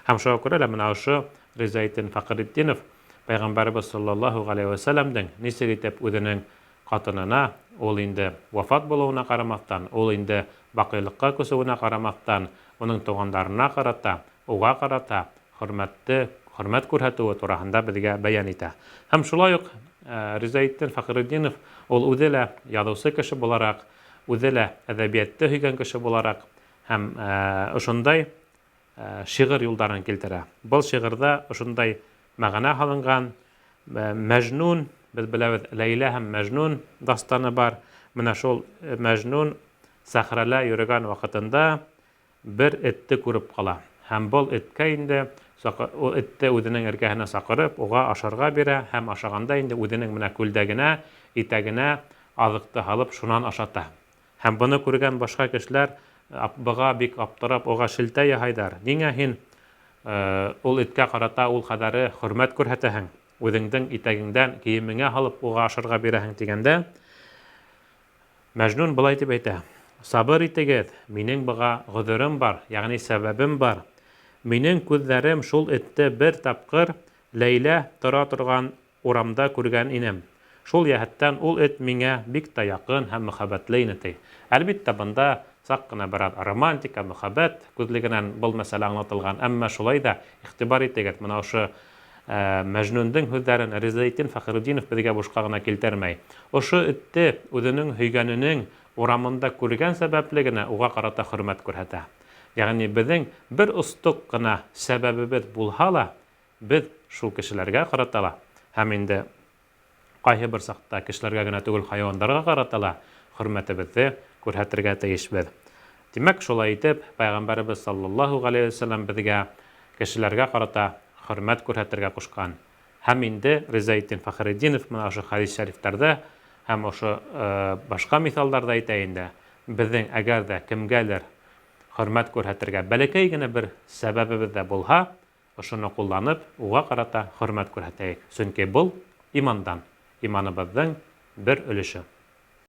Һәм шуға күрә лә менә ошо Ризаэтдин Фәхретдинов Пәйғәмбәребеҙ саллаллаһу ғәләйһи вә сәлләмдең нисек итеп үҙенең ҡатынына, ул инде вафат булыуына ҡарамаҫтан, ул инде баҡыйлыҡҡа күсеүенә ҡарамаҫтан, уның туғандарына ҡарата, уға ҡарата хөрмәтте, хөрмәт күрһәтеүе тураһында беҙгә бәйән итә. Һәм шулай уҡ Ризаэтдин Фәхретдинов ул үҙе лә яҙыусы кеше булараҡ, үҙе лә әҙәбиәтте һөйгән кеше булараҡ һәм ошондай шиғыр юлдарын килтерә. Был шиғырҙа ошондай мәғәнә һалынған. Мәжнүн, беҙ беләбеҙ, Ләйлә һәм Мәжнүн дастаны бар. Менә шул Мәжнүн сәхрәлә йөрөгән ваҡытында бер этте күреп ҡала. Һәм был эткә инде ул этте үҙенең эргәһенә саҡырып, уға ашарға бирә һәм ашағанда инде үҙенең менә күлдәгенә, итәгенә аҙыҡты һалып, шунан ашата. Һәм быны күргән башҡа кешеләр быға бик аптырап, уға шелтә яһайҙар, Ниңә һин ул эткә ҡарата ул ҡәҙәре хөрмәт күрһәтәһең, үҙеңдең итәгеңдән кейемеңә һалып уға ашарға бирәһең тигәндә, Мәжнүн былай дип әйтә, Сабыр итегеҙ, минең быға ғөҙөрөм бар, ягъни сәбәбем бар. Минең күҙҙәрем шул этте бер тапҡыр Ләйлә тора торған урамда күргән инем. Шул йәһәттән ул эт миңә бик тә якын һәм мөхәббәтле ине, ти. Әлбиттә, бында саҡ ҡына бераҙ романтика, мөхәббәт күҙлегенән был мәсьәлә аңлатылған, әммә шулай ҙа игътибар итегеҙ, менә ошо Мәжнүндең һүҙҙәрен Ризаэтдин Фәхретдинов беҙгә бушҡа ғына килтермәй. Ошо этте үҙенең һөйгәненең урамында күргән сәбәпле генә уға ҡарата хөрмәт күрһәтә. Ягъни беҙҙең бер остоҡ ҡына сәбәбебеҙ булһа ла, Беҙ шул кешеләргә ҡарата ла һәм инде ҡайһы бер саҡта кешеләргә генә түгел, хайуандарға ҡарата ла хөрмәтебеҙҙе күрһәтергә тейешбеҙ. Тимәк, шулай итеп, Пәйғәмбәребеҙ саллаллаһу ғәләйһи вәсәләм беҙгә кешеләргә ҡарата хөрмәт күрһәтергә ҡушҡан. Һәм инде Ризаэтдин Фәхретдинов мына ошо хәдис шәрифтәрҙә һәм ошо башҡа миҫалдарҙа әйтә инде, беҙҙең әгәр ҙә кемгәлер хөрмәт күрһәтергә бәләкәй генә бер сәбәбебеҙ ҙә булһа, ошоно ҡулланып, уға ҡарата хөрмәт күрһәтәйек. Сөнки был имандан, иманыбыҙҙың бер өлөшө.